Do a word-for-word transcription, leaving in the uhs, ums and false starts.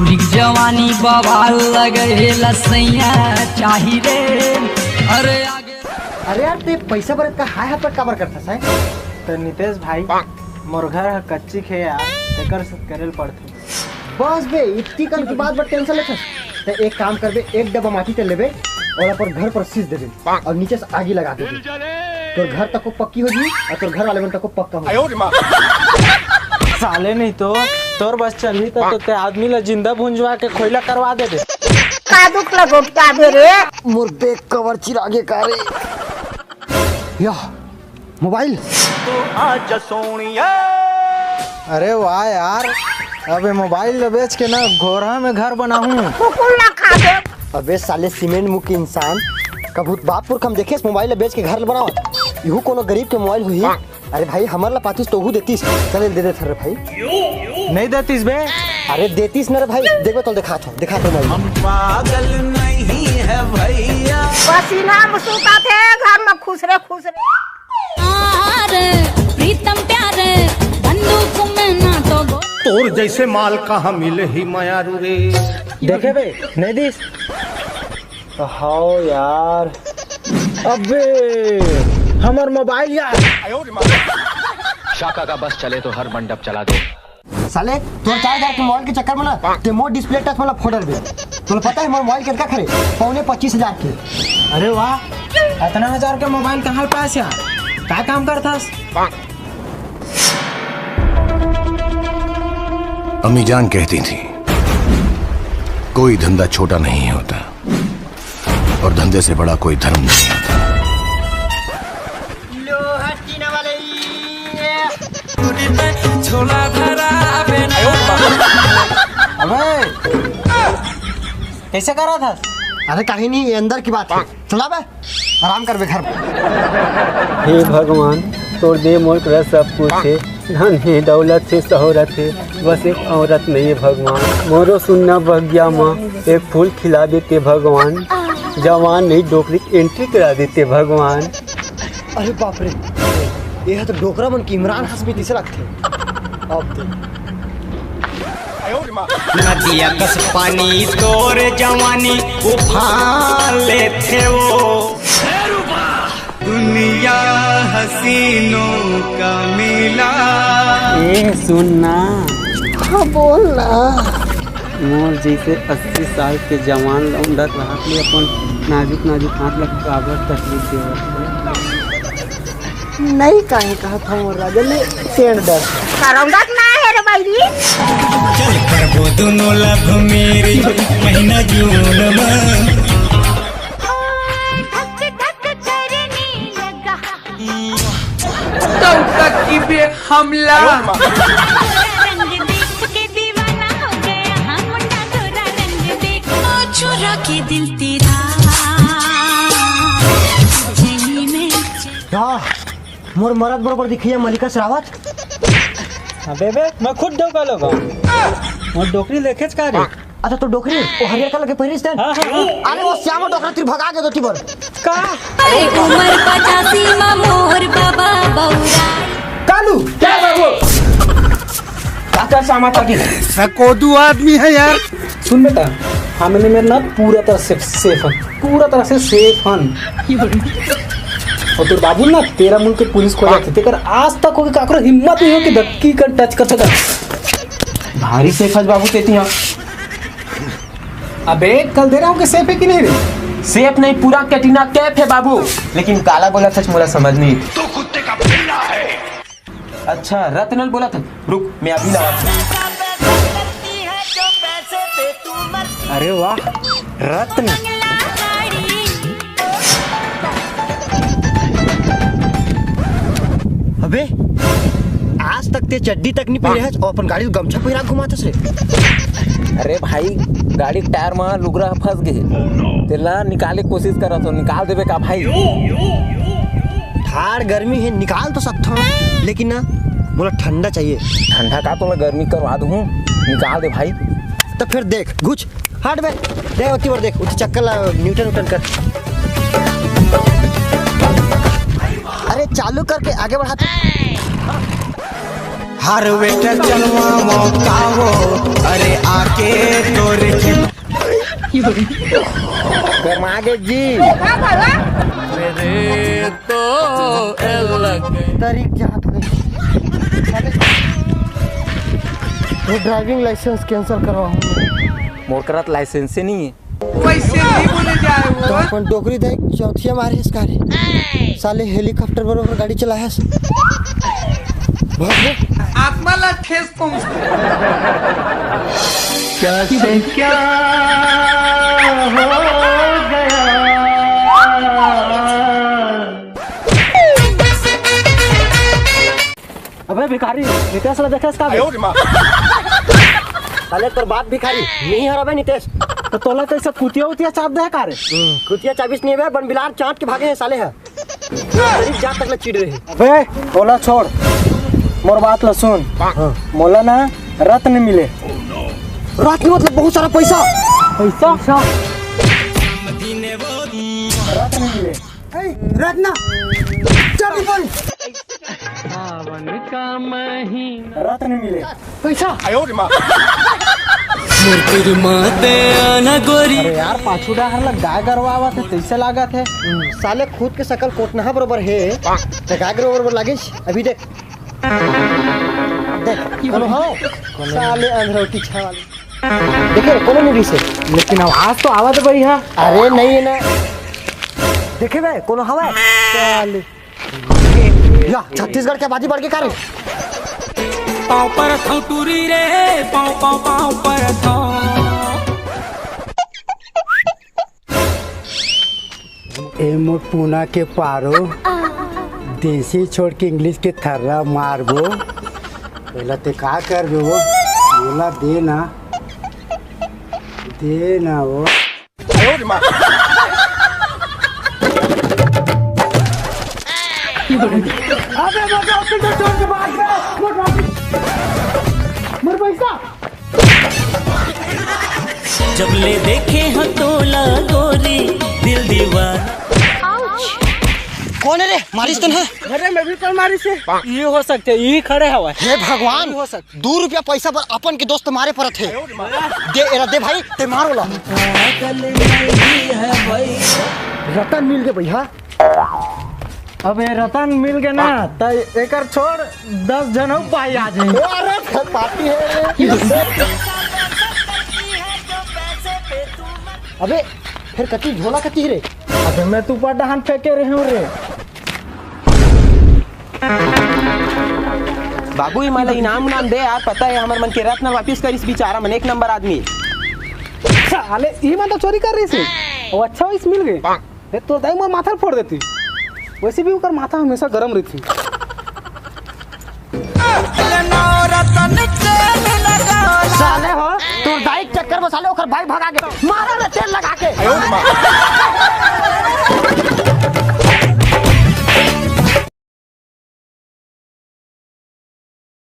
पूरी जवानी बवाल लगे हे लसैया चाही रे। अरे आगे अरे यार, ते पैसा बर का हाय हाय पर काबर करथस, हैं? त नितेश भाई, मोर घर ह कच्ची खे यार, तेकर से करे ल पड़थे। बस बे, इतनी कन की बात बर टेंशन लेथस। ते एक काम करबे, एक डब्बा माटी ते लेबे और अपन घर पर सींच देबे और नीचे से आगी लगा देबे। तोर घर तको पक्की हो जी और तोर घर वाले मन तको पक्का हो जी। साले नहीं तो तोर बस चलही त तो ते आदमी ला जिंदा भुंजवा के खोइला करवा देबे। का दुख लगो का बे रे? मोर बैग कवर चिरा गे का रे? या मोबाइल। अरे वाह यार, अबे मोबाइल ल बेच के ना घोरहा में घर बनाहूं। कुकुर ला खा दे। अबे साले सीमेंट मुंह के इंसान, कभू बाप पुरख हम देखेस मोबाइल ल बेच के घर बनावत? इहू कोनो गरीब के मोबाइल होही? अरे भाई, हमर ला पातिस तो हू देतिस। चल, दे दे रे भाई। नहीं देतिस बे। अरे देतिस न रे भाई, देखबे तो दिखा थो, दिखा थो भाई। हम पागल नहीं है भैया। पसीना में सूता थे घर में खुसरे खुसरे। प्रीतम प्यारे बंदूक में ना तो गो। तोर जैसे माल कहाँ मिले ही मयारू रे। देखे बे, नहीं दिस। हाओ यार। अबे, हमर मोबाइल यार। शाखा का बस चले तो हर मंडप चला दो। साले, तोर चार हजार के मोबाइल के चक्कर में ना, ते मोर डिस्प्ले टच वाला फोड़ दे। तोला पता है मोर मोबाइल कितना खरे? पौने पच्चीस हजार के। अरे वाह, इतना हजार के मोबाइल कहाँ पास यार? का काम करथस? अम्मी जान कहती थी, कोई धंधा छोटा नहीं होता और धंधे से बड़ा कोई धर्म नहीं होता। लोहा टीना वाले ये। छोला धरा बे ना। अबे, कैसे कर रहा था? अरे कहीं नहीं, ये अंदर की बात है। चला बे, आराम कर बे घर में। हे भगवान, तोर दे मोर करा सब कुछ है। धन है, दौलत है, शोहरत है, बस एक औरत नहीं है भगवान। मोरो सुन्ना बगिया माँ एक फूल खिला देते भगवान। जवान नहीं, डोकरी एंट्री करा देते भगवान। अरे बाप रे, ये तो डोकरा मन के इमरान हाशमी जैसे लगते। अब देख। नदिया कस पानी तोर जवानी उफान लेथे वो। दुनिया हसीनों का मेला। ए सुन ना। हाँ बोल ना। मोर जैसे अस्सी साल के जवान लौंडा के हाथ ले अपन नाजुक नाजुक हाथ ला काबर तकलीफ देवत है? नहीं काहे कहत हूँ राजा ले सेंड दस। करौंदा ना है रे बैरी। चल करबो दोनों लव मेरी महीना जून में। धक धक करने लगा। तब तक की बे हमला। रंग देख के दीवाना हो गया, हाँ मुंडा तोरा रंग देख। ओ चुरा के दिल तेरा, जही में हाँ, मोर मरद बरोबर दिखिया मलिका शेरावत। अबे बे, मैं खुद डोका लोगा। मोर डोकरी देखेच का रे? अच्छा, तो डोकरी, वो हरियर कलर के पहिरिस तेन? हाँ, हाँ, हाँ। अरे, वो श्यामा डोकरा तिर भगा के दो तिबर। का? ए, उमर पचासी मा मोर बाबा बौरा। कालू, क्या बाबू? काका सामा ताकि सकोदू आदमी है यार। सुन बेटा, हमने मेरे ना पूरा तरह से सेफ है, पूरा तरह से सेफ है। और तोर बाबू ना तेरा मुल्क के पुलिस खोजथे, तेकर आज तक ओके काकरो हिम्मत नहीं हो कि धक्की कर टच कर सका। भारी सेफ है बाबू तेती यहाँ। अबे कल दे रहा हूँ कि सेफ है कि नहीं रे? सेफ नहीं, पूरा कैटरीना कैफ है बाबू। लेकिन काला बोला सच मोला समझ नहीं। तू कुत्ते का पिल्ला है। अच्छा, रत्न ल बोलत हन। रुक, मैं अभी लावत हूँ। अरे वाह, रत्न। अबे, आज तक ते चड्डी तक नहीं पहिरे हस, और अपन गाड़ी ल गमछा पहिरा के घुमाथस रे। अरे भाई, गाड़ी के टायर में लुगरा फंस गए, तेला निकाले के कोशिश करत हो, निकाल देबे का भाई? ठाड़ गर्मी हे, निकाल तो सकथव, लेकिन ना, मोला ठंडा चाहिए। ठंडा का तोला गर्मी करवा दूँ, निकाल दे भाई। तो फिर देख, घुच, हट बे, दे ओती बर देख, ओती चक्कर ला, न्यूटन उटन कर। अरे चालू करके आगे बढ़ा तो। हार्वेस्टर चलवावो का हो, अरे आके गरमा गे जी। तरीक जात होही। वो driving license cancel करवाहूँ। मोर करा त license नहीं है। वैसे नहीं बोले जाए वो। तो अपन डोकरी दाई चौथिया मारे हे इसका रे। साले helicopter बरोबर गाड़ी चलाय हस। भाग रे। आत्मा ला ठेस पहुंचती। क्या से क्या हो गया? अबे भिखारी, नितेश ला देखेस का बे? साले तोर बाप भिखारी नहीं हर अबे नितेश। तो तोला तो ऐसा कुतिया उतिया चाप दे का रे? कुतिया चाबिस नहीं बे, बन बिलार चाट के भागे हे साले हे। गरीब जात तक ले चिढ़ रहे। अबे ओला छोड़, मोर बात ला सुन। हाँ। मोला ना रत्न मिले। रत्न मतलब बहुत सारा पैसा। पैसा? रत्न मिले। ए, रत्ना, चाबी बोल। सावन का महीना। रत्न मिले। पैसा। मोर तीर माते आना गोरी। अरे यार, पाछू डाहर ला गाय गरवा आवत हे, तइसे लागत हे। साले खुद के सकल कोटनहा बरोबर हे, त गाय गरवा बरोबर लागिस। अभी देख, देख, कोनो हव? साले अंधरौटी छाल। देखे, कोनो नहीं दिसे। लेकिन आवाज तो आवत बई हा। अरे नहीं है ना। देखे बे, कोनो हवय? साले। या, छत्तीसगढ़ के आबादी बढ़ गे का रे? पाँव परत हँव टूरी रे, पाँव, पाँव, पाँव परत हँव। ए मोर पूना के पारो, देसी छोड़ के English के थर्रा मारबो। पहला ते का करबे वो? बोला दे ना, दे ना वो। अबे मजा आती तो छोड़ के भाग गया। मोर पैसा। जब ले देखे ह तोला गोरी, दिल दीवाना। कौन है रे? मारिस तो ना? अरे मैं भी कल मारिस हे। ये हो सकथे, ये खड़े हवय। हे भगवान, ये हो सकथे। दू रुपया पैसा बर अपन के दोस्त मारे परत हे। दे, एला दे भाई, ते मार ओला। रतन मिल गे भैया। अबे रतन मिल गे ना, त एकर छोड़, दस झन अउ भाई आ जाही। अरे, फिर पार्टी हे। अबे, फिर कति झोला कति रे? अबे, मैं तो ऊपर डहान फेंके रहे हँव रे। बाबू, इमन ला इनाम उनाम दे यार, पता हे हमर मन के रत्न वापिस करिस, बेचारा मन एक नंबर आदमी। साले, इमन तो चोरी कर रहिस हे। वो अच्छा होइस मिल गे। ए, तोर दाई मोर माथा ल फोड़ देती। वैसे भी ओकर माथा हमेशा गरम रहिथे। साले हो, तोर दाई के चक्कर में साले ओकर भाई भगा गे। मारा रे तेल लगा के।